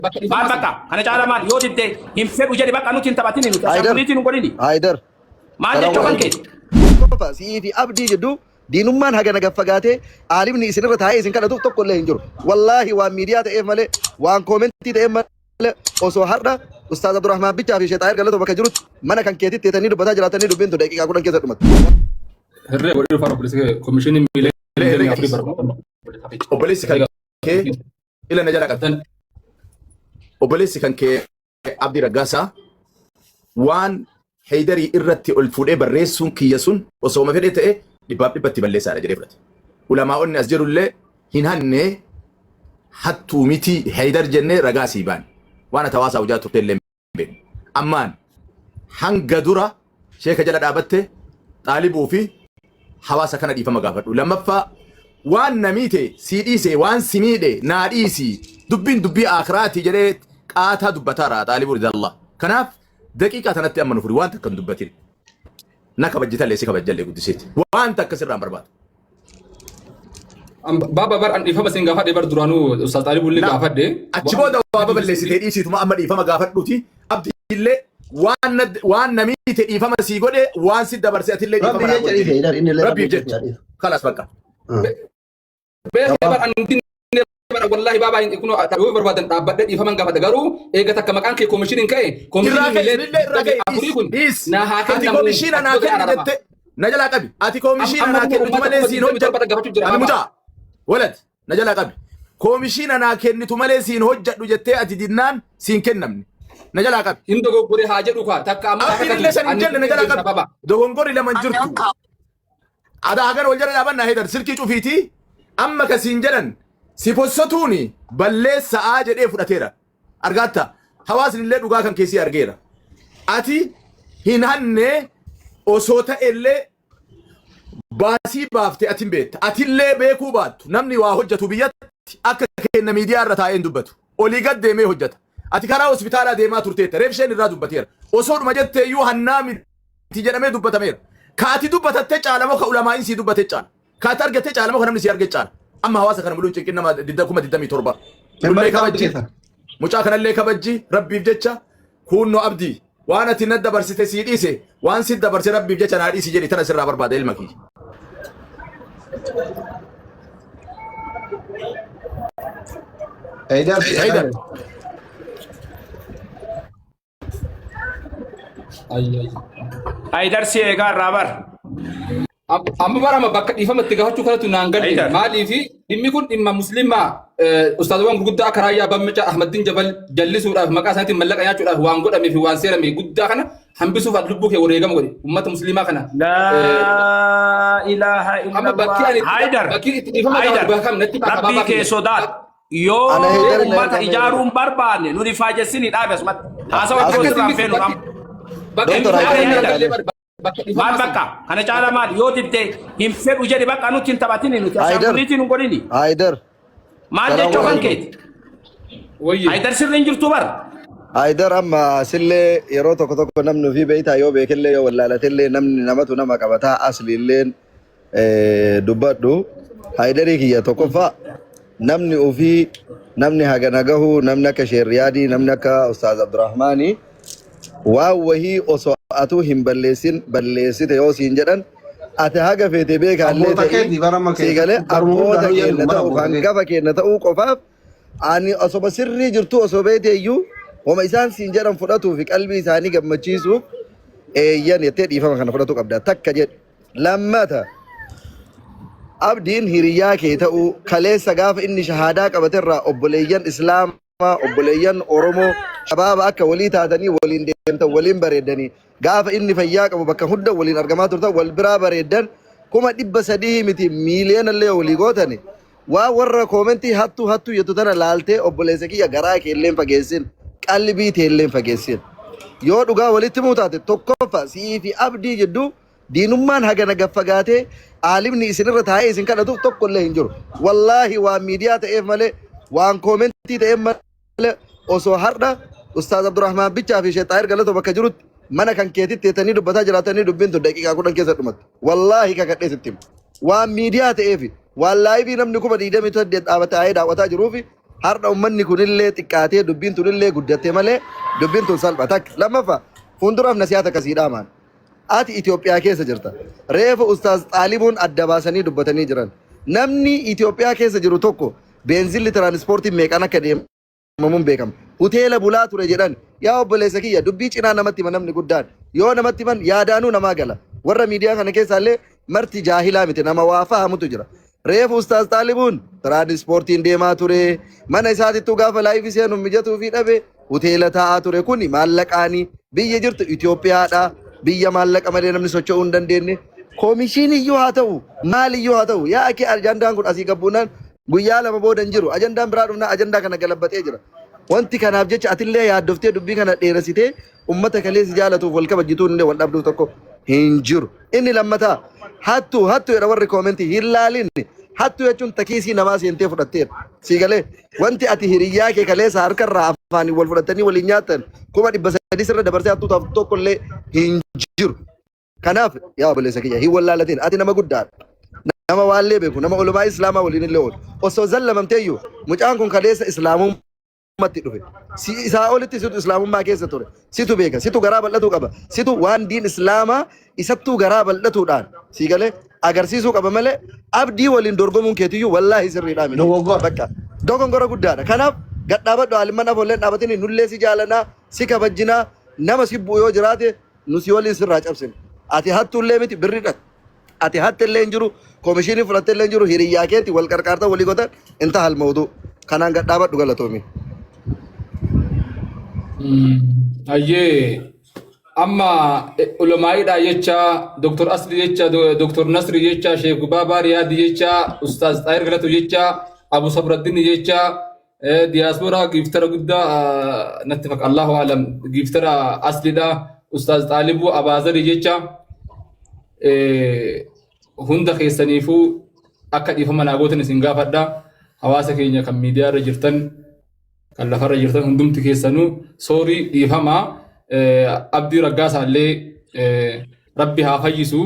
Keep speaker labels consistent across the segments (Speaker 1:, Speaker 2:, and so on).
Speaker 1: Bakka
Speaker 2: Maal
Speaker 1: dhiifama
Speaker 2: bakka kana caala maal yoo didde hin fedhu jedhi bakka nuti hin taphatini nuti
Speaker 3: Haydar.
Speaker 2: ashaanguliitiin hin godhini.
Speaker 3: Haydar.
Speaker 2: Maal
Speaker 3: Salaam
Speaker 2: jechuu kan
Speaker 3: alaikum.
Speaker 2: keeti?
Speaker 3: Qofa si'ii fi abdii jidduu diinummaan haga naga fagaatee aalimni isinirra taa'ee isin kadhatuuf tokko illee hin jiru. Wallaahi waan miidiyaa ta'eef malee waan koomentii ta'eef malee osoo har'a Ustaaz Abdurrahmaan Bichaa fi Sheexaayir Galatoo bakka jirutti mana kan keetitti teetanii dubbataa jiraatanii dubbiin tun daqiiqaa 10 keessa dhumatti.
Speaker 1: Hirree godhee dhufaa obboleessi kee komishinii miilee 24 barbaada.
Speaker 4: Obboleessi kan kee ila na jala qabdi. Obboleessi kan kee Abdii Raggaasaa waan Heydarii irratti ol fuudhee barreessuun kiyya sun osooma fedhee ta'e dhibbaaf dhibbatti balleessaadha jedhee fudhate. Ulamaa'onni as jirullee hin hanne hattuu miti Heydar jennee ragaa sii baane. Waan ati hawaasaa hojaa turte illee beeknu. Ammaan hanga dura sheeka jala dhaabatte xaalibuu fi hawaasa kana dhiifama gaafadhu. Lammaffaa waan na miite sii dhiise waan si miidhe naa dhiisi dubbiin dubbii aakhiraati jedhee qaataa dubbataara xaalibuu ridallah. Kanaaf daqiiqaa tanatti amma nu furi waan takka hin dubbatin. Na kabajjitallee si kabajjallee guddiseeti. Waan takka sirraa hin barbaadu.
Speaker 1: Baaba bar an dhiifama siin gaafadhe bar duraanuu Ustaaz Xaalibullee
Speaker 4: Na-
Speaker 1: gaafadhe.
Speaker 4: Achi booda waa baballeessitee dhiisiituma amma dhiifama gaafadhuuti. Abdiillee waan na waan na miite dhiifama sii godhe waan si dabarse atillee dhiifama
Speaker 5: Rabbi
Speaker 4: naa
Speaker 5: jecha
Speaker 4: godhe
Speaker 5: dhiise
Speaker 4: jedhe.
Speaker 5: Haydar inni illee
Speaker 4: Rabbiif
Speaker 5: Rabbi jecha
Speaker 4: jecha.
Speaker 5: dhiise.
Speaker 4: Kalaas bakka.
Speaker 1: Beekee bar an dinne bar wallahi baaba hin kunoo yoo barbaadan dhaabbadhe dhiifaman gaafadha garuu eega takka maqaan kee koomishiniin ka'e
Speaker 4: Irraa
Speaker 1: koomishiniin
Speaker 4: ka'e
Speaker 1: miilee
Speaker 4: sinillee irraa ka'e
Speaker 1: afurii
Speaker 4: dhiis
Speaker 1: kun
Speaker 4: dhiis.
Speaker 1: naa haa
Speaker 4: Ati
Speaker 1: kennamu
Speaker 4: komishiina
Speaker 1: as
Speaker 4: naa
Speaker 1: godhe
Speaker 4: kenni
Speaker 1: araarama.
Speaker 4: jette na jalaa qabi. Ati komishiina
Speaker 1: Amma
Speaker 4: naa
Speaker 1: kun
Speaker 4: kennitu
Speaker 1: uummata
Speaker 4: malee
Speaker 1: kuma
Speaker 4: siin
Speaker 1: 27
Speaker 4: hojjedhu.
Speaker 1: gaafachuu jira
Speaker 4: Ani
Speaker 1: baaba.
Speaker 4: mucaa walad na jalaa qabi. Komishiina naa kennitu malee siin hojjedhu jettee ati dinnaan siin kennamne. Na jalaa qabi.
Speaker 1: Hin dogoggore haa jedhu kaa takka amma
Speaker 4: Abdiin illee san hin jenne na jalaa qabi.
Speaker 1: baba.
Speaker 4: Dogongorri lama hin jirtu. Adaa hagan wal jala dhaabannaa heetan silkii cufiitii amma ka siin jedhan si fossotuuni balleessa'aa jedhee fudhateera. Argaatta hawaasni illee dhugaa kan keessi argeera. Ati hin hanne osoo ta'ellee baasii baafte ati hin beekta. Atillee beekuu baattu namni waa hojjetu biyyatti akka kenna miidiyaa irra taa'ee hin dubbatu. Olii gad deemee hojjeta. Ati karaa hospitaalaa deemaa turteetta. Reef isheen irraa dubbateera. Osoodhuma jettee iyyuu hannaa miti jedhamee dubbatameera. Ka ati dubbatatte caala moo ka ulamaa'iin sii dubbate caala? Ka ati argatte caala moo ka namni sii arge caala? Amma hawaasa kana muluun cinqin nama 27,000. Nullee kabajji. Mucaa kanallee kabajji rabbiif jecha kuunnoo abdii waan ati na dabarsite sii dhiise waan si dabarse rabbiif jecha naa dhiisi jedhi tana sirraa barbaada ilma kiyya.
Speaker 5: Haydar.
Speaker 4: Haydar.
Speaker 2: Haydar si eegaa irraa bar.
Speaker 1: Amma barama bakka dhiifama itti gaafachuu kanatu naan galle.
Speaker 2: Haydar.
Speaker 1: Maaliif dhimmi kun dhimma musliimaa ustaazawwan gurguddaa akka Raayyaa Bammicaa Ahmaddiin Jabal jallisuudhaaf maqaa isaaniitiin mallaqa nyaachuudhaaf waan godhamee fi waan seerame guddaa kana hambisuuf ati lubbuu kee wareegama godhe uummata musliimaa kana.
Speaker 2: Laa ilaaha
Speaker 1: Amma bakki
Speaker 2: illallah.
Speaker 1: ani itti
Speaker 2: Haydar.
Speaker 1: bakki itti dhiifama
Speaker 2: Haydar.
Speaker 1: gaafatu bakka kam natti bakka
Speaker 2: Rabbii
Speaker 1: baabaa
Speaker 2: kee
Speaker 1: kiyya.
Speaker 2: sodaadhu. Yoo
Speaker 3: Ana Haydar na
Speaker 2: uummata
Speaker 3: ergamee
Speaker 2: ijaaruun barbaanne nuni faajessini dhaabe asumatti. Haasawa biroo
Speaker 1: Akkasii
Speaker 2: sirraan
Speaker 1: miti
Speaker 2: feenu
Speaker 1: bakki
Speaker 2: amma.
Speaker 1: bakki
Speaker 3: Doktor
Speaker 1: itti
Speaker 3: Haydar
Speaker 1: dhiifama
Speaker 3: na
Speaker 1: gaafatu
Speaker 3: ergamee.
Speaker 1: illee bakka
Speaker 2: Maal
Speaker 1: dhiifama
Speaker 2: bakka kana caala maal yoo didde hin fedhu jedhi bakka nuti hin taphatini nuti
Speaker 3: Haydar.
Speaker 2: ashaanguliitiin hin godhini.
Speaker 3: Haydar.
Speaker 2: Maal
Speaker 3: Salaam
Speaker 2: jechuu kan
Speaker 3: alaikum.
Speaker 2: keeti?
Speaker 1: wayye.
Speaker 2: Haydar sirri hin jirtu bar.
Speaker 3: Haydar amma asillee yeroo tokko tokko namni ofii beektaa yoo beekellee yoo wallaalatellee namni namatu nama qabataa asliilleen dubbadhu. Haydarii kiyya tokkoffaa namni ofii namni hagana gahu namni akka Sheerriyaadii namni akka Ustaaz Abdurrahmaanii waan wahii osoo atuu hin balleessin balleessite yoo siin jedhan ati haga feete beekaallee
Speaker 5: Abboota
Speaker 3: ta'ii
Speaker 5: keetii bara amma
Speaker 3: sii galee
Speaker 5: keessatti garuma
Speaker 3: abboota
Speaker 5: hundaanuu jedhu
Speaker 3: keenna
Speaker 5: bara
Speaker 3: ta'uuf
Speaker 5: abboota keetii.
Speaker 3: hangafa keenna ta'uu qofaaf ani osoma sirrii jirtuu osoo beekte iyyuu homa isaan siin jedhan fudhatuu fi qalbii isaanii gammachiisuuf eeyyan jettee dhiifama kana fudhatuu qabda takka jedhe. Lammata abdiin hiriyyaa kee ta'uu kaleessa gaafa inni shahaadaa qabaterraa obboleeyyan islaamaa obboleeyyan Oromoo shabaaba akka walii taatanii waliin deemtan waliin bareeddanii gaafa inni fayyaa qabu bakka hunda waliin argamaa turtan wal biraa bareeddan 300,000 miti miiliyoona illee walii gootani waan warra koomentii hattuu hattuu jettu tana laaltee obboleessa kiyya garaa kee illee hin fageessin qalbii tee illee hin fageessin yoo dhugaa walitti muu taate tokkoffa si'ii fi abdii jidduu diinummaan hagana gad fagaatee aalimni isinirra taa'ee isin kadhatuuf tokko illee hin jiru. Wallaahi waan miidiyaa ta'eef malee waan koomentii ta'eef malee osoo har'a Ustaaz Abdurrahmaan Bichaa fi Sheekh Xaahir Galatoo bakka jirutti mana kan keetitti teetanii dubbataa jiraatanii dubbiin tun daqiiqaa 10 keessa dhumatti. Wallaahi kakadhee sitti hima. Waan miidiyaa ta'eef waan laayivii namni 28,000 dhaabate taa'ee daawwataa jiruufi Har'a ummanni kunillee xiqqaatee dubbiin tunillee guddatte malee dubbiin tun salpha. Takka lammaffaa fuulduraaf nasihaa takka sii dhaamaan. Ati Itoophiyaa keessa jirta. Reefu Ustaaz Xaalibuun adda baasanii dubbatanii jiran. Namni Itoophiyaa keessa jiru tokko beenzilli tiraanispoortiin meeqaan akka deemamuun beekama. Hoteela bulaa ture jedhan. Yaa obboleessa kiyya dubbii cinaa namatti hima namni guddaan. Yoo namatti himan yaadaanuu namaa gala. Warra miidiyaa kana keessaallee marti jaahilaa miti nama waa fahamutu jira. Reefu Ustaaz Xaalibuun tiraanispoortiin deemaa ture. Mana isaatittuu gaafa live seenu mijatuu fi dhabe hoteela taa'aa ture. Kuni maallaqaanii biyya jirtu Itoophiyaadha. Biyya maallaqa malee namni socho'uu hin dandeenye. Koomishiiniyyuu haa ta'u maaliyyuu haa ta'u yaa akii ajandaan kun asii gabbuunaan guyyaa lama booda hin jiru. Ajandaan biraa dhufnaa ajandaa kana galabbatee jira. Wanti kanaaf jecha atillee yaaddoftee dubbii kana dheeressitee ummata kalee si jaalatuuf wal kabajjituun illee wal dhabduuf tokko hin jiru. Inni lammataa hattuu hattuu jedha warri koomentii hin laalin. Hattuu jechuun takiisii namaa seentee fudhatteera. Sii galee wanti ati hiriyyaa kee kaleessa harkarraa afaaniin wal fudhattanii waliin nyaattan 300,000 sirra dabarsee hattuu taaf tokko illee hin jiru. Kanaaf yaa obboleessa kiyya hin wallaalatin ati nama guddaadha. Nama waallee beeku nama olumaa islaamaa waliin illee oolu. Osoo zallamamteeyyuu mucaan kun kaleessa islaamummaa islaamummaatti dhufe. Si isaa olitti situ islaamummaa keessa ture. Situ beeka. Situ garaa bal'atuu qaba. Situ waan diin islaamaa isattuu garaa bal'atuudhaan sii galee agarsiisuu qaba malee abdii waliin dorgomuun keetiyyuu wallaahi sirriidhaa miti.
Speaker 5: Dogoggora.
Speaker 3: Bakka dogongora guddaadha. Kanaaf gad dhaabadhu alimman afoolleen dhaabatini nullee si jaalanaa si kabajjinaa nama si bu'u yoo jiraate nu si waliin sirraa cabsina. Ati hattuullee miti birriidha. Ati hatte illee hin jiru, komishinii fudhatte illee hin jiru, hiriyyaa keeti wal qarqaarta walii gootan intahal mawduu. Kanaan gad dhaabadhu galatoomi.
Speaker 1: Ayyee amma ulamaa'iidhaa jecha Dr. Asli jecha Dr. Nasri jecha Sheekh Baabaa Riyaadi jecha Ustaaz Xaahir Galatu jecha Abu Sabraddin jecha diyaaspooraa giiftara guddaa natti fakkaata Allahu alam giiftara Aslidha Ustaaz Xaalibuu Abaazari jecha hunda keessaniifuu akka dhiifama naa gootan isin gaafadha hawaasa keenya kan miidiyaa irra jirtan kan lafarra jirtan hundumti keessanuu soorii dhiifama Abdii Raggaasaa illee rabbi haa fayyisu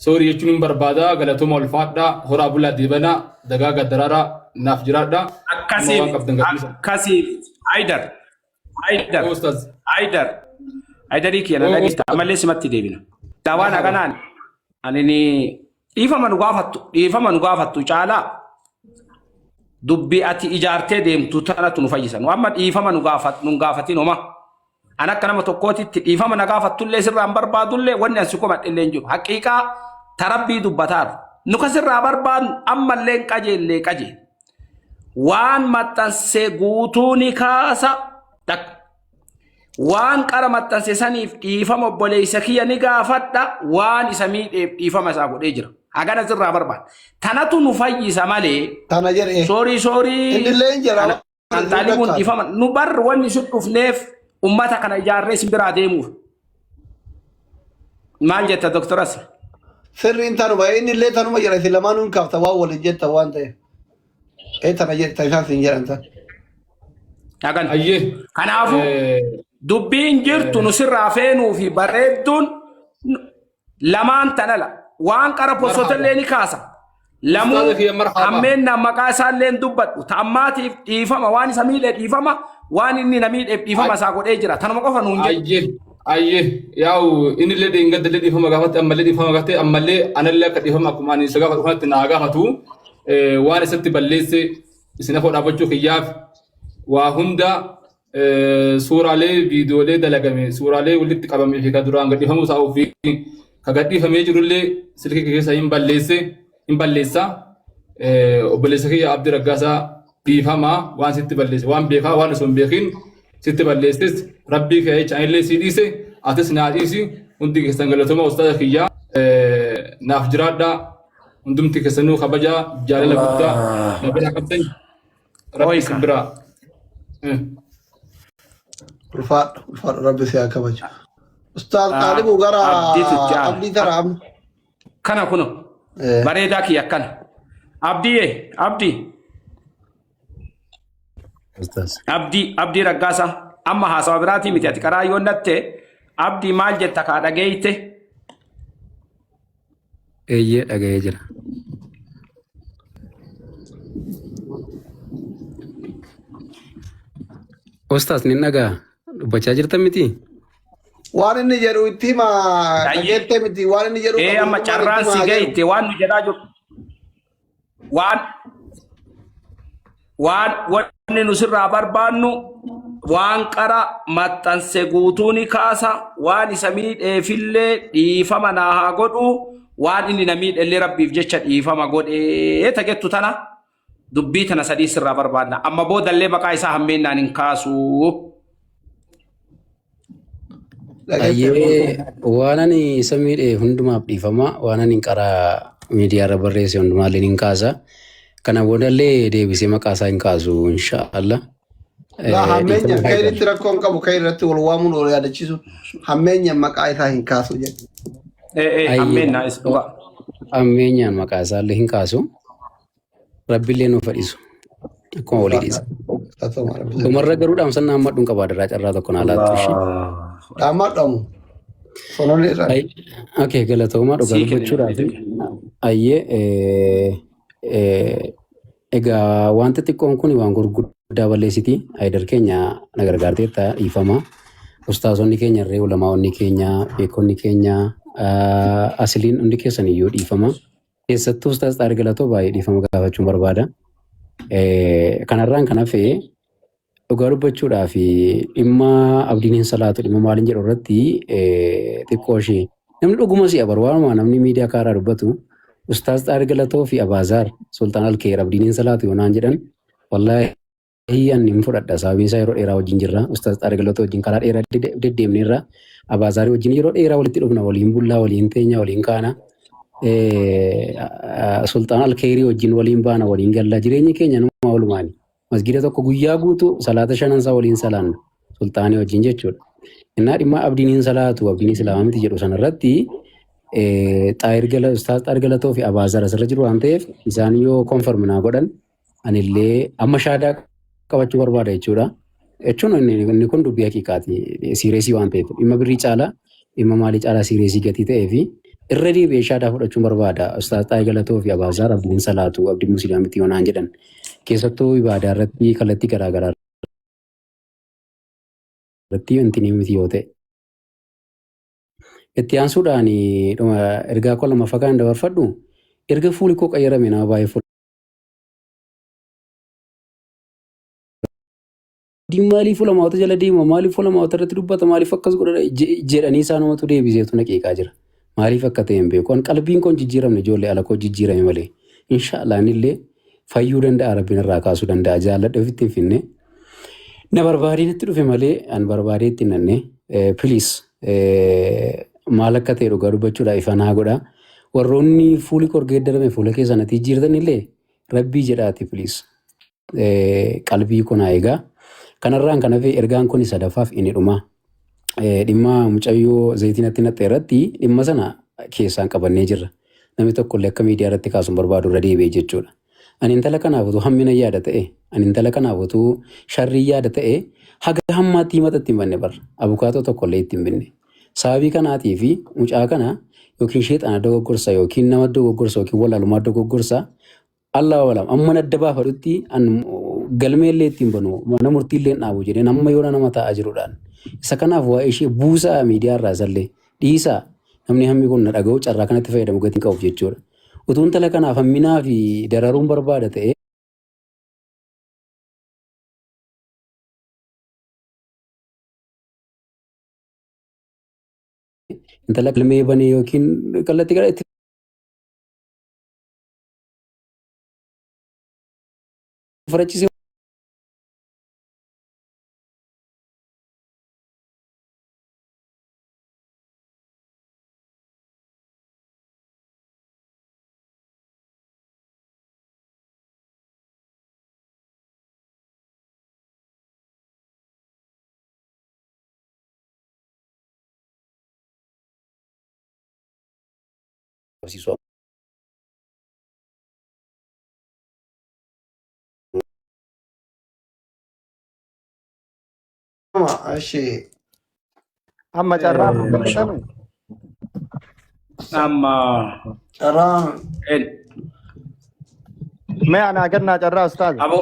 Speaker 1: soorii jechuun hin barbaada galatooma ulfaadha horaa bulaa deebanaa dagaagaa daraaraa naaf jiraadha amma
Speaker 2: Akkasii
Speaker 1: waan
Speaker 2: miti.
Speaker 1: qabdan gadhiisa.
Speaker 2: Akkasii miti. Haydar. Haydar.
Speaker 1: Oo ustaz.
Speaker 2: Haydar. Haydarii kiyya na
Speaker 1: Oo
Speaker 2: dhageessa.
Speaker 1: ustaz.
Speaker 2: Ammallee simatti deebina. Daawaan
Speaker 1: Marhaba.
Speaker 2: haganaan ani ni dhiifama nu gaafattu dhiifama nu gaafattu caalaa dubbii ati ijaartee deemtu tanatu nu fayyisa. Nu amma dhiifama nu gaafat nu hin gaafatin homa. An akka nama tokkootitti dhiifama na gaafattullee sirraa hin barbaadullee wanni an si komadhe illee hin jiru. Haqiiqaa tarabbii dubbataaru. Nu ka sirraa barbaadnu ammallee hin qajeellee qajeele. Waan maxxanse guutuu ni kaasa. Takka. Waan qara maxxanse saniif dhiifama obboleessa kiyya ni gaafadha. Waan isa miidheef dhiifama isaa godhee jira. Hagana sirraa barbaada. Tanatu nu fayyisa malee.
Speaker 5: Tana jedhee.
Speaker 2: Soorii soorii.
Speaker 5: Inni illee hin jira.
Speaker 2: Ana Xaalibuun dhiifama. Nu bar wanni si dhufneef ummata kana ijaarree si biraa deemuuf. Maal jetta doktoras?
Speaker 5: Sirriin tanuma inni illee tanuma jira isin lamaanuu hin kaafta waan waliin jettan waan ta'eef. Ee tana jetta isaan sin jedhan tan.
Speaker 2: Hagan.
Speaker 1: Ayyee.
Speaker 2: Kanaafuu dubbiin jirtu nu sirraa feenuu fi bareedduun lamaan tanala waan qara possotallee ni kaasa. Lamuu
Speaker 1: Ustaaza kiyya marhaba.
Speaker 2: hammeenna maqaa isaallee hin dubbadhu. Ta'ammaatiif dhiifama waan isa miidhe dhiifama waan inni na miidheef dhiifama isaa godhee jira. Tanuma qofa nuun jedhu.
Speaker 1: Ayyee ayyee yaa'u inni illee dheengadda illee dhiifama gaafate ammallee dhiifama gaafate ammallee anallee akka dhiifama akkuma ani isa gaafatu kanatti naa gaafatu waan isatti balleesse isin afoo dhaabbachuu kiyyaaf waa hunda suuraalee viidiyoolee dalagame suuraalee walitti qabamee fi ka duraan gadhiifamuu isaa ofii ka gadhiifamee jirullee silkii keessa hin balleesse hin balleessa. Obboleessa kiyya Abdii Raggaasaa dhiifamaa waan sitti balleesse waan beekaa waan osoo hin beekin sitti balleesses rabbii kee jecha anillee sii dhiise atis naa dhiisi hundi keessan galatooma ustaaza kiyyaa naaf jiraadhaa hundumti keessanuu kabajaa jaalala guddaa na biraa qabdan rabbi isin biraa.
Speaker 5: Ulfaadhu ulfaadhu rabbi si haa kabaju. Ustaaz Xaalibuu gara
Speaker 2: Abdiitu itti aana.
Speaker 5: abdii tara amma.
Speaker 2: Kana kuno bareedaa kiyya akkana. Abdiyyee Abdii
Speaker 6: Ustaz.
Speaker 2: Abdii Abdii Raggaasaa amma haasawa biraatii miti ati karaa yoo natte Abdii maal jetta kaa dhageeyte
Speaker 6: Eeyyee dhaga'ee jira. Ustaas ni dhagaa dubbachaa jirtan miti?
Speaker 5: Waan inni jedhu itti hima
Speaker 2: Ayyee.
Speaker 5: dhageettee miti waan inni jedhu
Speaker 2: Ee amma
Speaker 5: qabu
Speaker 2: carraan
Speaker 5: itti
Speaker 2: si
Speaker 5: himaa jedhu.
Speaker 2: gahitte waan nu jedhaa jiru. Waan waan wanni nu sirraa barbaannu waan qara maxxanse guutuu ni kaasa waan isa miidheefillee dhiifama naa haa godhu waan inni na miidhellee rabbiif jecha dhiifama godhee tagettu tana dubbii tana sadii sirraa barbaadna amma boodallee maqaa isaa hammeennaan hin kaasu.
Speaker 6: Ayyee waan ani isa miidhe hundumaaf dhiifama. Waan ani karaa miidiyaa irra barreesse hundumaallee hin kaasa. Kana boodallee deebisee maqaa isaa hin kaasu inshaallah.
Speaker 5: Laa hammeenya
Speaker 6: Dhiifama
Speaker 5: kan irratti rakkoo hin qabu kan irratti wal waamuun wal yaadachiisu hammeenya maqaa isaa hin kaasu jedhe.
Speaker 2: Ee ee hammeennaa is dhugaa.
Speaker 6: Hammeenyaan maqaa isaallee hin kaasu. Rabbiillee nuuf fadhisu. Akkuma walii dhiisa. Dhumarra garuu dhaamsannaa hamma dhuun qabaa darraa carraa tokko naa laattu ishee.
Speaker 5: Dhaamaa dhamu. Sonoonni irra.
Speaker 6: Okay, galatoomaa dhugaa
Speaker 2: Sii kenna.
Speaker 6: dubbachuudhaaf. Ayyee egaa wanti xiqqoon kun waan gurguddaa balleessiti. Ayidar keenya na gargaarteetta dhiifama. Ustaazonni keenya irree ulamaa'onni keenya beekonni keenya asiliin hundi keessan iyyuu dhiifama. Keessattuu Ustaaz Xaar Galatoo baay'ee dhiifama gaafachuun barbaada. Kanarraan kan hafe dhugaa dubbachuudhaa fi dhimma abdiin hin salaatu dhimma maaliin jedhu irratti xiqqoo ishee namni dhuguma si'a baru waanuma namni miidiyaa kaaraa dubbatu Ustaaz Xaar Galatoo fi Abaazaar Sultaan Alkeer abdiin hin salaatu yoo naan jedhan wallaahi ani hin fudhadha sababiin isaa yeroo dheeraa wajjin jirra Ustaaz Xaar Galatoo wajjin karaa dheeraa deddeemneerra Abaazaar wajjin yeroo dheeraa walitti dhufna waliin bullaa waliin teenya waliin kaana Sultaan Alkeerii wajjin waliin baana waliin galla jireenyi keenya numa walumaani. Masgiida tokko guyyaa guutuu salaata shanansaa waliin salaanna sultaanii wajjin jechuudha. Innaa dhimma abdiin hin salaatu abdiin islaamaa miti jedhu sanarratti Ustaaz Xaayir Galatoo fi Abaazar asirra jiru waan ta'eef isaan yoo konfirm naa godhan anillee amma shaadaa qabachuu barbaada jechuudha. Jechuun inni kun dubbii haqiiqaati. Siireesii waan ta'eef dhimma birrii caalaa dhimma maalii caalaa siireesii gatii ta'ee fi irra deebi'ee shaadaa fudhachuun barbaada. Ustaaz Xaayir Galatoo fi Abaazaar abdiin salaatu abdiin musliimaa miti yoo naan jedhan. Keessattuu ibaadaa irratti kallattii garaagaraa irratti wanti ni miti yoo ta'e. Itti aansuudhaan ergaa koo lammaffaa kan dabarfadhu erga fuuli koo qayyarame nama baay'ee fuula. Abdiin maaliif fuula maawota jala deema maaliif fuula maawota irratti dubbata maaliif akkas godha jedhanii isaanumatu deebiseetu na qeeqaa jira. Maaliif akka ta'e hin beeku. An qalbiin koo hin jijjiiramne ijoollee ala koo jijjiirame malee. Inshaallah anillee fayyuu danda'a rabbiin irraa kaasuu danda'a jaalladhe ofitti hin finne. Na barbaadee natti dhufe malee an barbaadee itti hin nanne. Please maal akka ta'e dhugaa dubbachuudhaaf ifa naa godha. Warroonni fuuli koo geeddarame fuula keessan ati jijjiirtan illee rabbii jedhaati please. Qalbii kun haa egaa. Kanarraan kan hafe ergaan kun sadaffaaf inni dhuma. Dhimma mucayyoo zayitii natti naqxe irratti dhimma sana keessaan qabannee jirra. Namni tokko illee akka miidiyaa irratti kaasuun barbaadu irra deebi'e jechuudha. Ani intala kanaaf utuu hammina yaada ta'e, ani intala kanaaf utuu sharrii yaada ta'e, haga hammaatti himata itti hin banne barra. Abukaatoo tokko illee itti hin binne. Sababii kanaatii fi mucaa kana yookiin sheexana dogoggorsa yookiin nama dogoggorsa yookiin wallaalumaa dogoggorsa Allahu alam amman adda baafadhutti an galmeellee ittiin banu mana murtiillee hin dhaabu jedheen amma yoona nama taa'aa jiruudhaan. Isa kanaaf waa'ee ishee buusaa miidiyaa irraa isallee dhiisaa namni hammi kun na dhaga'u carraa kanatti fayyadamu gatii hin qabuuf jechuudha. Utuu intala kanaaf hamminaa fi dararuun barbaada ta'e intala galmee banee yookiin kallattii gara itti fudhachiisee qabsiisuu
Speaker 5: Ashi.
Speaker 7: Amma carraa fudhatame.
Speaker 2: Amma
Speaker 5: Carraa
Speaker 2: en
Speaker 7: Mee anaa kennaa carraa ustaaza.
Speaker 2: abo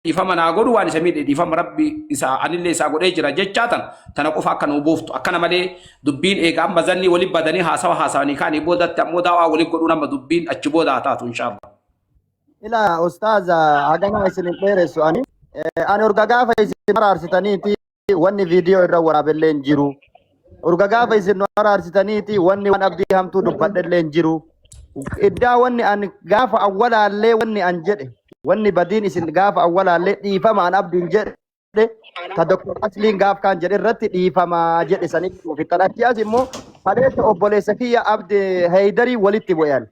Speaker 2: Dhiifama naa godhu, waan isa miidhe dhiifama Rabbi isa anillee isaa godhee jira jechaa tana tana qofa akka nuu buuftu. Akkana malee dubbiin eega amma zannii wali badanii haasawa haasawanii kaanii boodatti ammoo daawaa wali godhuun amma dubbiin achi booda haa taatu, inshaallah.
Speaker 7: Ila ustaaza, hagana isin hin dheeressu ani. Ani urga gaafa isin araarsitaniiti wanni viidiyoo irra waraabellee hin jiru. Urga gaafa isin nu araarsitaniiti wanni waan Abdii hamtuu dubbadhellee hin jiru. Iddaa wanni an gaafa awwalaallee wanni an jedhe, wanni badiin isin gaafa awwalaallee dhiifama an Abdiin jedhe, ta Dr. Asliin gaaf kaan jedhe irratti dhiifama jedhe sanitti nuuf. Achi as immoo kaleessa obboleessa kiyya Abdi Heeydarii walitti bu'an.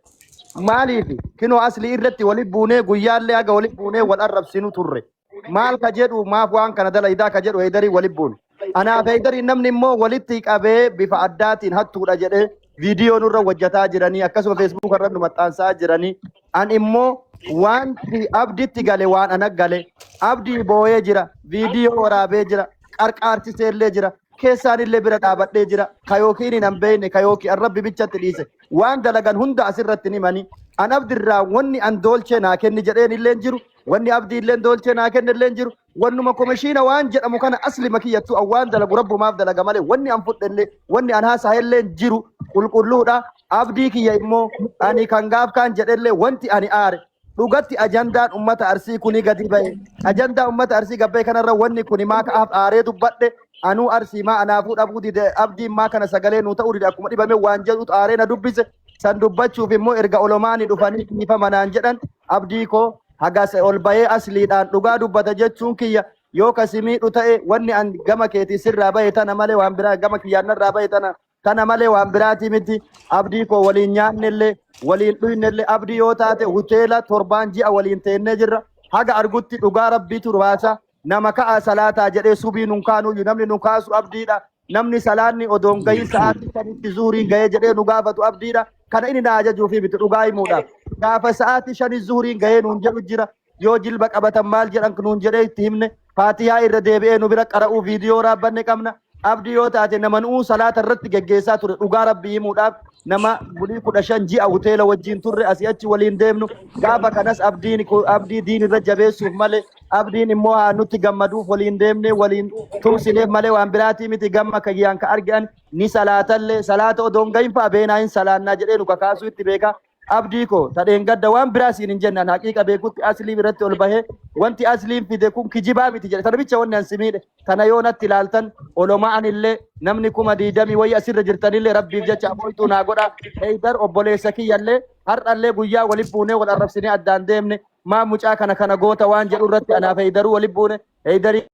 Speaker 7: Maaliif kinoo Aslii irratti walitti buunee, guyyaallee haga walitti buunee wal arrabsinu turre. Maal ka jedhu, maaf waan kana dalaydaa ka jedhu Heeydarii walitti buune. Anaaf Heeydarii namni immoo walitti qabee bifa addaatiin hattuudha jedhee viidiyoo nurra hojjetaa jiranii, akkasuma feesbuuka irra nu maxxansaa jiranii. An immoo wanti Abditti gale waan ana gale, Abdii boo'ee jira, viidiyoo waraabee jira, qarqaarchisee illee jira, keessaan illee bira dhaabadhee jira. Ka yookiin hin beekne, ka yookiin an Rabbi bichatti dhiise, waan dalagan hunda asirratti ni mani. An Abdirraa wanni an doolchee naa kenni jedheen illee hin jiru. Wanni Abdii illee doolchee naa kenne illee hin jiru. Wannuma komishiina waan jedhamu kana asli makiyyattu an waan dalagu Rabbumaaf dalaga malee wanni an fudhe illee, wanni an haasa'a illee hin jiru, qulqulluudha. Abdii kiyya immoo ani kan gaaf kaan jedhe illee, wanti ani aare dhugatti ajandaan ummata Arsii kuni gadi ba'e. Ajandaa ummata Arsii gabbee kanarra wanni kuni maa ka'aaf aaree dubbadhe. Anuu Arsii maa anaafuu dhabuu dide, Abdiin maa kana sagalee nuu ta'uu dide, akkuma dhibame waan jedhutu aaree na dubbise. San dubbachuuf immoo erga olomaani dhufanii dhiifama naan jedhan, Abdii koo hagas ol bahee asliidhaan dhugaa dubbata jechuun kiyya yoo kasi miidhu ta'e, wanni an gama keetii sirraa bahe tana malee waan biraa, gama kiyyaan narraa bahe tana malee waan biraatii miti. Abdii koo waliin nyaannellee, waliin dhuynellee, Abdii yoo taate hoteela torbaan ji'a waliin teennee jirra. Haga argutti dhugaa Rabbiitu baasa. Nama ka'a salaataa jedhee subii nun kaanuyyuu namni nu kaasu Abdiidha. Namni salaanni odoon gahin sa'aatii 5tti zuhuriin gahee jedhee nu gaafatu Abdiidha. Kana inni na ajajuufi miti, dhugaa himuudhaaf. Gaafa sa'aatii 5 zuhuriin gahee nuun jedhu jira. Yoo jilba qabatan maal jedhan nuun jedhee itti himne. Faatihaa irra deebi'ee nu bira qara'uu viidiyoo raabbanne qabna. Abdii yoo taate nama nu'uu salaata irratti geggeessaa ture, dhugaa Rabbii himuudhaaf, nama bulii 15 ji'a hoteela wajjin turre, asii achi waliin deemnu. Gaafa kanas Abdiin Abdii diin irra jabeessuuf malee, Abdiin immoo haa nutti gammaduuf waliin deemne, waliin tumsineef malee waan biraatii miti. Gamma kiyyaan ka argan ni salaatallee, salaata odoon gahin fa'a beenaa hin salaannaa jedhee nu kakaasuu itti beeka. Abdii koo tadheen gadda waan biraa siin hin jennaan, haqiiqa beekutti Aslii biratti ol bahee wanti Asliin fide kun kijibaa miti jedhe. Tana bicha wanni an si miidhe tana. Yoo natti ilaaltan olomaan illee namni 20,000 wayii asirra jirtanillee Rabbiif jecha abooytuu naa godha. Heydar obboleessa kiyyallee har'allee guyyaa walitti buunee wal arrabsinee addaan deemne, maa mucaa kana kana goota waan jedhu irratti anaaf Heydaruu walitti buune. Heydarii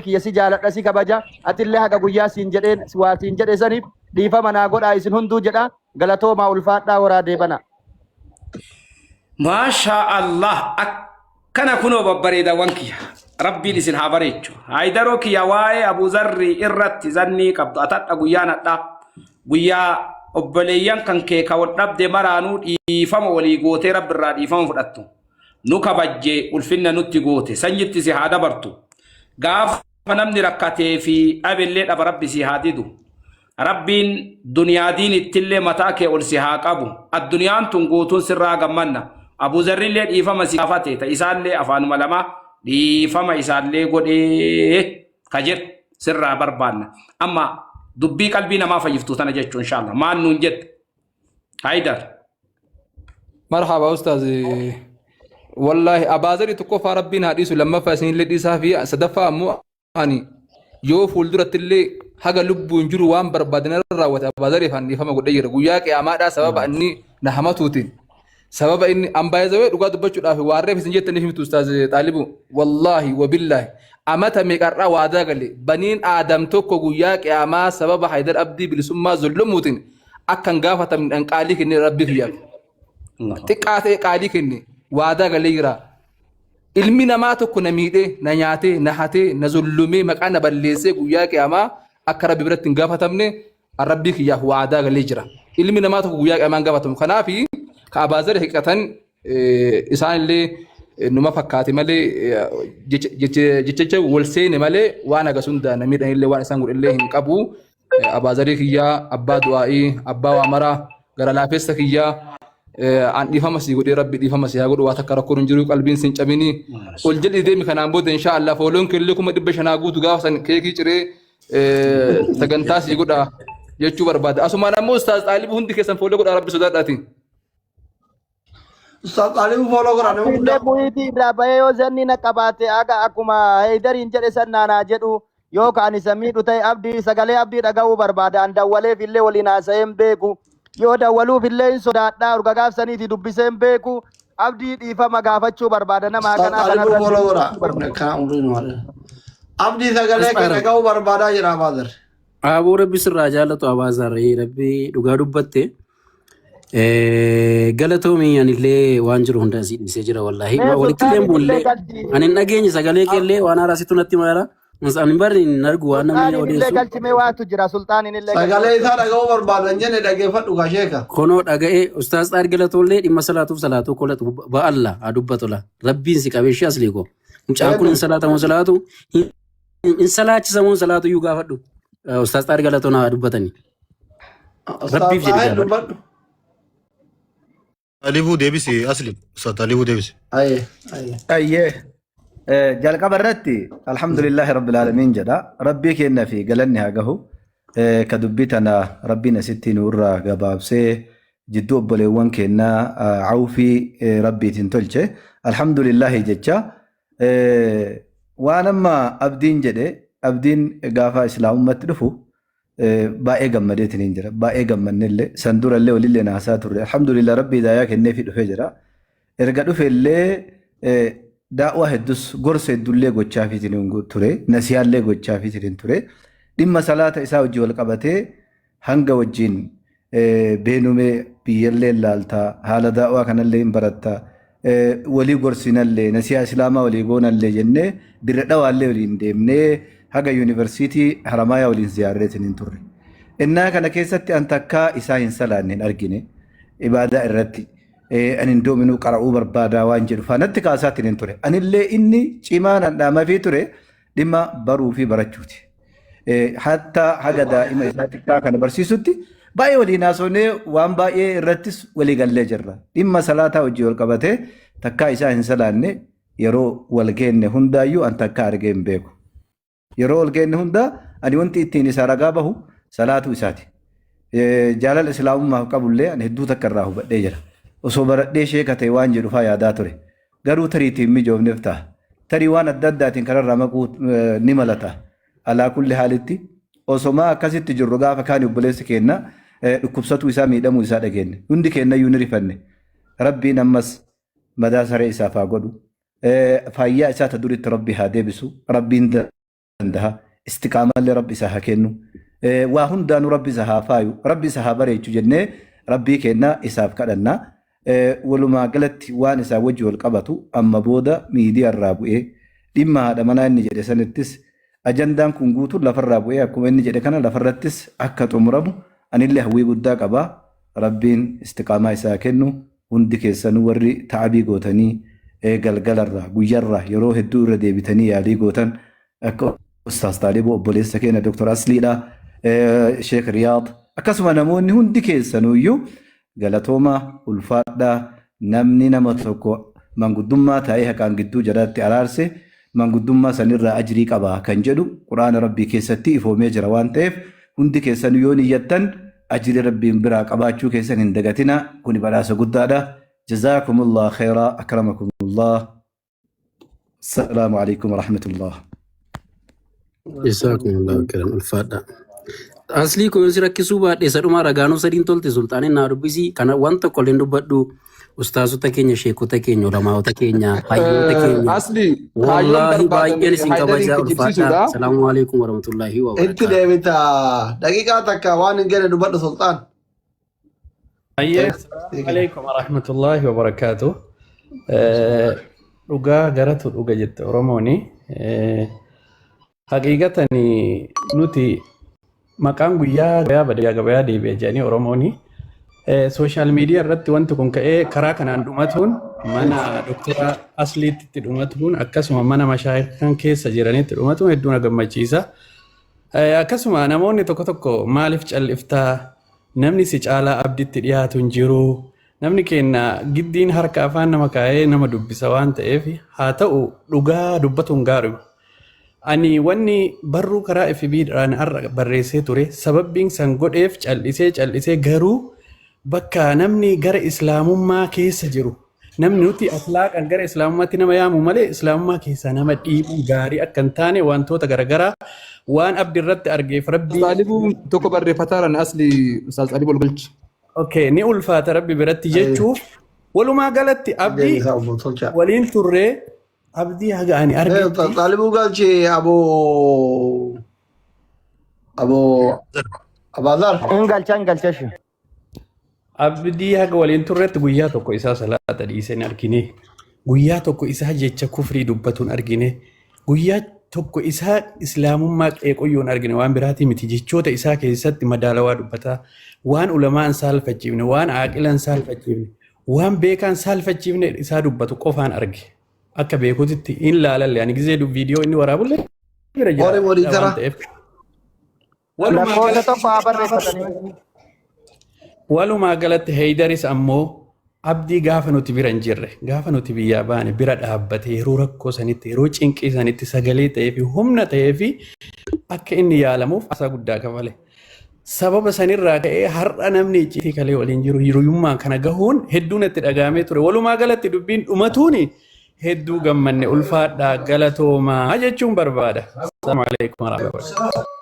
Speaker 7: kiyya, si jaaladha, si kabaja. Atillee haga guyyaa siin jedheen waa siin jedhe saniif dhiifama naa godhaa isin hunduu jedha. Galatoomaa, ulfaadhaa, horaa deebana.
Speaker 2: Maashaa Allah, akkana kunoo babbareedawwan kiyya, Rabbiin isin haa bareechu. Haydaroo kiyya, waa'ee Abuzarrii irratti zannii qabdu atadha. Guyyaan hadhaa guyyaa obboleeyyan kan kee ka wal dhabde maraanuu dhiifama walii gootee Rabbi irraa dhiifama fudhattu, nu kabajje, ulfinna nutti goote, sanyitti si haa dabartu. Gaafa namni rakkatee fi dhabellee dhaba Rabbi si haa didu. Rabbiin duniyaa diinittillee mataa kee ol si haa qabu. Addunyaan tun guutuun sirraa gammanna. Abuzarrillee dhiifama si gaafate, ta isaallee afaanuma lama dhiifama isaallee godhee ka jedhu sirraa barbaanna. Amma dubbii qalbii namaa fayyiftu tana jechuun, inshallah maal nuun jette, Haydar?
Speaker 1: Marhaba ustaaz. Wallaahi Abaazarii tokkoffaa Rabbiin haa dhiisu, lammaffaa isinillee dhiisaa fi sadaffaa ammoo ani yoo fuulduratti illee haga lubbuun jiru waan barbaadan irra raawwate Abaazariif an dhiifama godhee jira. Guyyaa qiyaamaadhaa sababa inni na hamatuutiin. Sababa inni an baay'ee dhugaa dubbachuudhaaf waan reef isin jettaniif miti, ustaaz Xaalibu. Wallaahi wabillaahi amata meeqarraa waadaa gale, baniin Aadam tokko guyyaa qiyaamaa sababa Haydar Abdii bilisummaa zullumuutiin akka hin gaafatamne dhan qaalii kennee Rabbii kiyyaaf. Xiqqaa ta'e qaalii kenne waadaa galee jira. Ilmi namaa tokko na miidhee, na nyaatee, na hatee, na zullumee, maqaa na balleessee guyyaa qiyaamaa akka Rabbi biratti hin gaafatamne Rabbii kiyyaaf waadaa galee jira. Ilmi namaa tokko guyyaa qiyaamaa hin gaafatamu. Kanaaf ka Abaazar hiqatan isaan illee numa fakkaate malee, jecha wal seene malee, waan hagas hunda na miidhan illee waan isaan godhe illee hin qabu. Abaazarii kiyyaa, abbaa du'aa'ii, abbaa waamaraa, gara laafessa kiyyaa. An dhiifama sii godhee Rabbi dhiifama si haa godhu waa takka rakkoon hin jiru qalbiin sin cabini. Ol jedhii deemi kanaan booda inshaa Allah fooloon keellee 500,000 guutu gaafa san keekii ciree sagantaa sii godha jechuu barbaada. Asumaan ammoo Ustaaz Xaalibuu hundi keessan fooloo godhaa Rabbi sodaadhaati.
Speaker 5: Ustaaz Xaalibuu fooloo godhaa nama
Speaker 7: Illee
Speaker 5: guddaa.
Speaker 7: bu'iitii irraa bahee yoo zanni na qabaate aga akkuma Heydariin jedhe san naanaa jedhu yoo ka ani isa miidhu ta'e abdii sagalee abdii dhaga'uu barbaada an dawwaleef illee waliin haasa'ee hin beeku yoo dawwaluuf illee hin sodaadha urga gaafsaniiti dubbisee hin beeku abdii dhiifama gaafachuu barbaada nama
Speaker 5: Ustaaz
Speaker 7: akkanaa
Speaker 5: Xaalibuu
Speaker 7: kanarratti
Speaker 5: fooloo godhaa.
Speaker 7: dubbachuu barbaada.
Speaker 5: Kana umriin malee. Abdii sagalee kee
Speaker 6: Asxaara.
Speaker 5: dhaga'uu barbaadaa jira Abaazer.
Speaker 6: Aboo Rabbi sirraa jaalatu Abaazaar Rabbi dhugaa dubbatte. Galatoomi anillee waan jiru hunda asii dhiisee jira wallaahi.
Speaker 7: Mee
Speaker 6: Walitti illee
Speaker 7: sulxaanin illee
Speaker 6: buullee
Speaker 7: galchi.
Speaker 6: ani hin dhageenye sagalee kee illee waan haaraa situ natti maara. Ani bari hin argu waan namni
Speaker 7: Sulxaanin illee
Speaker 6: odeessu.
Speaker 7: galchi mee waatu jira sulxaanin illee galchi.
Speaker 5: Sagalee isaa dhaga'uu barbaadan jenne dhaggeeffadhu kaa sheeka.
Speaker 6: Konoo dhaga'ee ustaaz Xaar galatollee dhimma salaatuuf salaatuu kolatu ba'alla haa dubbatola. Rabbiin si qabee ishee aslii koo. Mucaan kun hin salaatamu salaatu hin salaachisamu salaatu iyyuu gaafadhu. Ustaaz Xaar galatoon haa dubbatani.
Speaker 5: Ustaaz
Speaker 6: Rabbiif jedhi
Speaker 5: Xaahir
Speaker 6: gaafadhu.
Speaker 5: dubbadhu.
Speaker 8: Alifuu deebisi asli. Ustaz Alifuu deebisi.
Speaker 5: Aye aye.
Speaker 9: Ayyee. Jalqaba irratti alhamdulillahi rabbil aalamiin jedha. Rabbii kenna fi galanni haa gahu. Ka dubbii tana rabbiin asitti nurraa gabaabsee jidduu obboleewwan kennaa awfii rabbiitiin tolche. Alhamdulillahi jecha. Waan amma abdiin jedhe abdiin gaafa islaamummaatti dhufu baay'ee gammadeetiin hin jira. Baay'ee gammannellee san durallee walillee naasaa turre. Alhamdulillah rabbi hidaayaa kenneefii dhufee jira. Erga dhufellee daa'waa heddus gorsa heddullee gochaafiitiin hin ture. Nasiyaallee gochaafiitiin hin ture. Dhimma salaata isaa wajjin wal qabatee hanga wajjin beenumee biyyallee laaltaa haala daa'waa kanallee hin barattaa walii gorsinallee nasiyaa islaamaa walii goonallee jennee dirra dhawaallee waliin deemnee haga yuunivarsiitii haramaayaa waliin ziyaarreetiin hin turre. Innaa kana keessatti an takkaa isaa hin salaanne hin argine ibaadaa irratti. Ani hin doominuu qara'uu barbaadaa waan jedhu faanatti kaasaatiin hin ture. Anillee inni cimaa nan dhaamafii ture dhimma baruu fi barachuuti. Hatta haga daa'ima isaa xiqqaa kana barsiisutti baay'ee waliin haasofnee waan baay'ee irrattis walii gallee jirra. Dhimma salaataa wajjin wal qabatee takkaa isaa hin salaanne yeroo wal geenne hundaayyuu an takkaa argee hin beeku. Yeroo wal geenne hundaa ani wanti ittiin isaa ragaa bahu salaatuu isaati. Jaalala islaamummaaf qabullee ani hedduu takka irraa hubadhee jira. Osoo baradhee sheeka ta'e waan jedhu faa yaadaa ture. Garuu tariitiin hin mijoofneef ta'a. Tarii waan adda addaatiin kanarraa maquu ni mala ta'a. Alaa kulli haalitti osomaa akkasitti jirru gaafa kaani obboleessi keenya dhukkubsatuu isaa miidhamuu isaa dhageenye. Hundi keenyayyuu ni rifanne. Rabbiin ammas madaa saree isaaf haa godhu. Fayyaa isaa ta duritti Rabbi haa deebisu. Rabbiin danda'a. Istiqaamallee Rabbi isaa haa kennu. Waa hundaanuu Rabbi isa haa faayu. Rabbi isa haa bareechu jennee Rabbii keenya isaaf kadhanna. Walumaa galatti waan isaa wajji wal qabatu amma booda miidiyaa irraa bu'ee dhimma haadha manaa inni jedhe sanittis ajandaan kun guutuun lafarraa bu'ee akkuma inni jedhe kana lafarrattis akka xumuramu anillee hawwii guddaa qaba. Rabbiin istiqaamaa isaa kennu hundi keessanuu warri ta'abii gootanii galgalarraa guyyarraa yeroo hedduu irra deebitanii yaalii gootan akka Ustaaz Taaliboo obboleessa keenya Dr. Asliidha Sheekh Riyaad akkasuma namoonni hundi keessanuyyuu galatooma ulfaadhaa namni nama tokko manguddummaa taa'ee haqaan gidduu jalaatti araarse manguddummaa sanirraa ajrii qaba kan jedhu quraana rabbii keessatti ifoomee jira waan ta'eef hundi keessanuu yoo niyyattan ajrii rabbiin biraa qabaachuu keessan hin dagatina kuni badhaasa guddaadha. Jazaakumullah khayraa akramakumullah. Assalaamu alaikum warahmatullah.
Speaker 6: Jazaakumullahu khairan ulfaadha. Aslii kun si rakkisuu baadhee isa dhumaa ragaanuu sadiin tolte sulxaaniin naa dubbisii kana waan tokko illee dubbadhu ustaazota keenya sheekota keenya ulamaa'ota keenya hayyoota keenya
Speaker 1: Asli kaayyoon
Speaker 6: wallaahi
Speaker 1: barbaadame
Speaker 6: baay'een isin
Speaker 1: haydariin
Speaker 6: kabajaa ulfaadha.
Speaker 1: kijibsiisuudha.
Speaker 6: Salaamu alaikum warahmatullaahi
Speaker 5: Itti
Speaker 6: wabarakaatu.
Speaker 5: deebita. Daqiiqaa takka waan hin genne dubbadhu sulxaan.
Speaker 10: Ayyee, Assalamu alaikum warahmatullahi wabarakatuh. Dhugaa garatu dhuga jette Oromooni. Haqiiqatani nuti maqaan guyyaa gabayaa bade gabayaa deebi'e jedhanii Oromooni. Sooshaal miidiyaa irratti wanti kun ka'ee karaa kanaan dhumatuun mana doktora Asliitti itti dhumatuun akkasuma mana mashaayikan keessa jiranitti dhumatuun hedduu na gammachiisa. Akkasuma namoonni tokko tokko maaliif calliftaa namni si caalaa abditti dhiyaatu hin jiru. Namni keenya giddiin harka afaan nama kaa'ee nama dubbisa waan ta'eef haa ta'u dhugaa dubbatuun gaariidha. Ani wanni barruu karaa FB dhaan har'a barreessee ture sababbiin san godheef cal'isee cal'isee garuu bakka namni gara islaamummaa keessa jiru namni nuti akhlaaqan gara islaamummaatti nama yaamu malee islaamummaa keessaa nama dhiibuun gaarii akka hin taane wantoota garaagaraa waan abdi irratti argeef rabbii
Speaker 1: Xaalibuu tokko barreeffataadhaan asli Ustaaz Xaalibuu ol galchi.
Speaker 10: Okay, ni ulfaata rabbi biratti jechuuf walumaa galatti abdii
Speaker 5: Deebisaa obbo Tolchaa.
Speaker 10: waliin turree abdii haga ani argetti
Speaker 5: Xaalibuu galchi aboo aboo Abaazar.
Speaker 7: Hin galcha hin galcha shi.
Speaker 10: Abdii haga waliin turretti guyyaa tokko isaa salaata dhiisee hin argine. Guyyaa tokko isaa jecha kufrii dubbatu hin argine. Guyyaa tokko isaa islaamummaa qeequyyuu hin argine waan biraatii miti. Jechoota isaa keessatti madaalawaa dubbataa. Waan ulamaa hin saalfachiifne, waan aaqila hin saalfachiifne, waan beekaa hin saalfachiifne isaa dubbatu qofaan arge. Akka beekutitti hin laalalle. Ani gizee viidiyoo inni waraabullee bira jira
Speaker 5: Warri
Speaker 10: waan
Speaker 5: moniitara.
Speaker 10: ta'eef. Walumaa
Speaker 7: Lakkoofsa
Speaker 10: galatti
Speaker 7: tokko haa barreeffatanii.
Speaker 10: Walumaa galatti Heeydaris ammoo abdii gaafa nuti bira hin jirre gaafa nuti biyyaa baane bira dhaabbate yeroo rakkoo sanitti yeroo cinqii sanitti sagalee ta'ee fi humna ta'ee fi akka inni yaalamuuf asaa guddaa kafale. Sababa sanirraa ka'ee har'a namni icciitii kalee waliin jiru hiriyummaa kana gahuun hedduun itti dhaga'amee ture. Walumaa galatti dubbiin dhumatuuni hedduu gammanne ulfaadhaa galatoomaa jechuun barbaada. Assalamu alaikum warahmatullahi wabarakatuh.